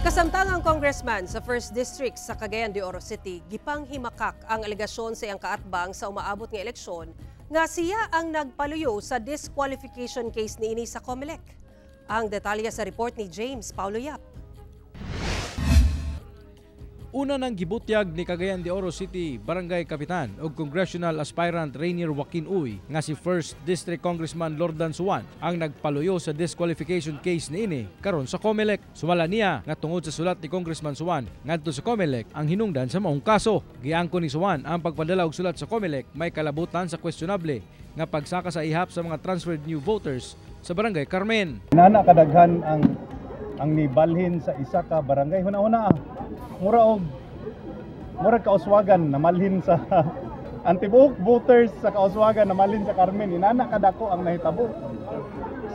Kasamtang ang congressman sa 1st District sa Cagayan de Oro City, gipanghimakak ang alegasyon sa iyang kaatbang sa umaabot nga eleksyon nga siya ang nagpaluyo sa disqualification case niini sa COMELEC. Ang detalye sa report ni James Paulo Yap. Una nang gibutyag ni Cagayan de Oro City Barangay Kapitan ug Congressional Aspirant Rainier Joaquin Uy nga si 1st District Congressman Lordan Suan ang nagpaluyo sa disqualification case niini karon sa COMELEC. Sumala niya nga tungod sa sulat ni Congressman Suan ngadto sa COMELEC ang hinungdan sa maong kaso. Giangkon ni Suan ang pagpadala og sulat sa COMELEC may kalabutan sa questionable nga pagsaka sa ihap sa mga transferred new voters sa Barangay Carmen. Nana kadaghan ang nibalhin sa isa ka barangay, huna-huna mura og murag Kauswagan namalhin sa ang tibuok voters sa Kauswagan namalhin sa Carmen. Inana kadako ang nahitabo.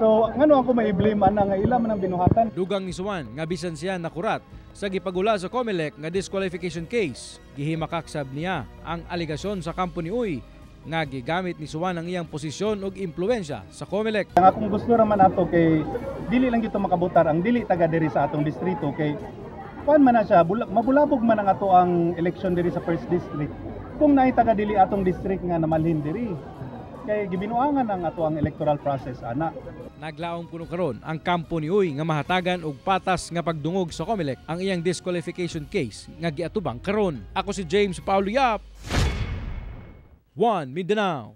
So ngano ako mai-blame ana nga ila man ang binuhatan? Dugang ni Suan nga bisan siya nakurat sa gipagula sa COMELEC nga disqualification case, gihimakak sab niya ang alegasyon sa kampo ni Uy nga gigamit ni Suan ang iyang posisyon ug impluwensya sa COMELEC. Ang akong gusto ra man ato kay dili lang gito makabotar ang dili taga diri sa atong distrito, kay kuan man na siya, mabulabog man ang ato ang election diri sa first district kung naay taga dili atong district nga namalhin diri, kay gibinuangan ang ato ang electoral process ana. Naglaom kuno karon ang kampo ni Uy nga mahatagan og patas nga pagdungog sa COMELEC ang iyang disqualification case nga giatubang karon. Ako si James Paulo Yap, One Mindanao.